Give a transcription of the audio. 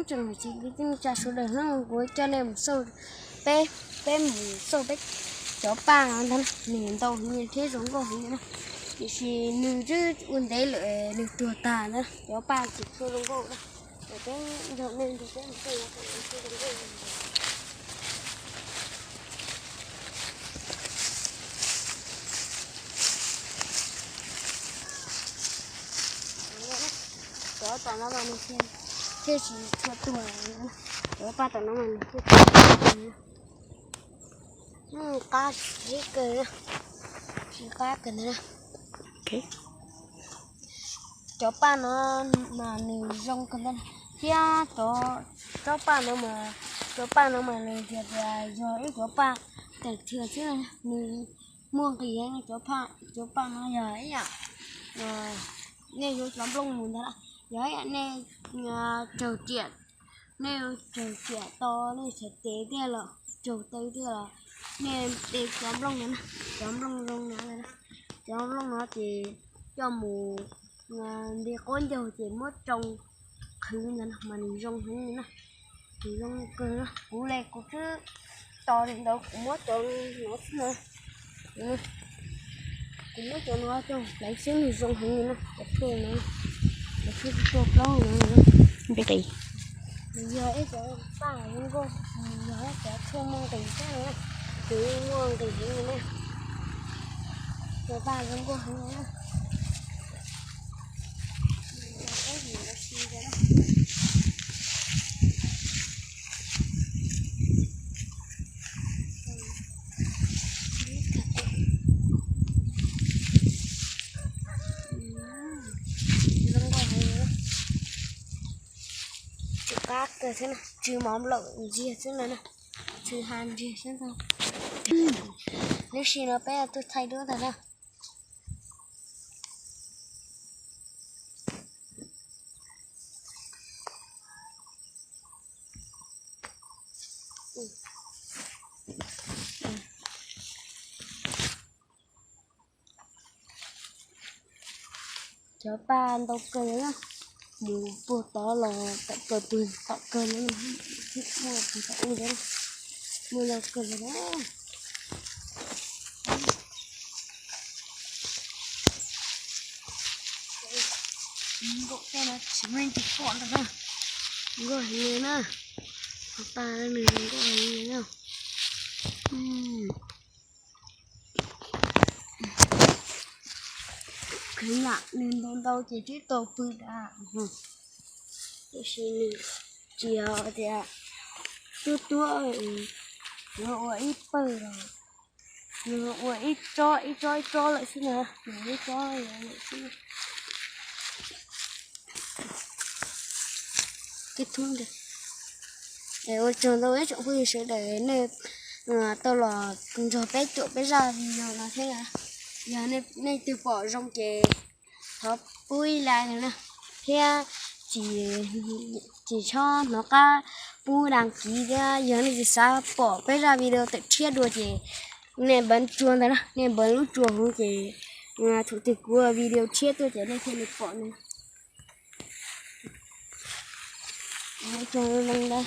Tsoom niam txiv kwv tij neej tsa sawv daws na, kuv coj nej mus xauj, peb, peb mus xauj peb cov paj no ntag na, nws ntau heev li thiab zoo nkauj heev li na. Tiam sis nws twb ua ntev lawm, nws tuag tag na, cov paj tsis tshua zoo nkauj na. Ces peb nrog nej nrog peb mus xauj cov paj zoo nkauj. Cov tom no mas nws thiaj, thiaj tsis tshua tuag, cov paj tom no mas nws thiaj tsis tshua tuag. Qab zib kawg, qab kawg ntawd. Cov paj no mas nws zoo kawg ntawd thiab cov, cov paj no mas, cov paj no mas nws tias tias yog ib cov paj teem thias xwb, nws muaj nqis heev cov paj, cov paj no yog ib yam nej yuav cov nplooj mus ntag, yog ib yam nej tsaws riam, nej tsaws riam to nej txhais tes tiag los tsaws taw tiag los nej de cov nplooj no na, cov nplooj zoo no, cov nplooj no ces coj mus nti qaub ncaug ces muab tsoo qhwv ntawd mas nws zoo heev li na. Nws zoo kawg, kuv li kuv twb tos li ntawd kuv muab cov no xwb na. Kuv muab cov no coj hlawv xwb nws zoo heev li na, cov thuj no, cov thuj tuaj plaub no. Npe qis. Nws yog ib cov paj zoo nkauj, nws yog ib cov thuj muaj nqis thiab na, nws muaj nqis heev li na. Cov paj zoo nkauj heev li na. Tsw qab kawg thiab na, tsw mov nplaum ntsiag xwb na, tsw ha ntsiag xwb ntag. Lub sij no peb tuaj thaij duab ntag na. Cov paj ntau kawg na, mus puag tod los tawm plaws puag tom kawg no, puag tom ub ntawd, muaj ntau kawg na. Nkaum tej no tsis muaj leej twg pom ntag na. Nkauj heev li na. Qhov paj no nws zoo nkauj heev li na. Kheev lam nws ntau ntau ces twb tau pw dam, tiam sis nws tsis yog tias tuab tuab, nws ua ib pawg los, nws ua ib tsob ib tsob ib tsob lawm xwb na, nws ib tsob lawm xwb. Ua tsaug ntau ib tsoom phooj ywg sawv daws nej tau los nrog peb cuam peb zaj video no thiab. Yog nej twg pom zoo ces thov pub ib like na, thiab tsis, tsis txhob hnov qab pub đăng ký thiab. Yog nej tsis xav pom peb zaj video tawm tshiab dua ces nej npawv tsua ntawd na, nej npawv lub tsua hauv ces thaum twg kuv video tshiab tuaj ces nej thiaj li pom na. Ua tsaug ntau ntau.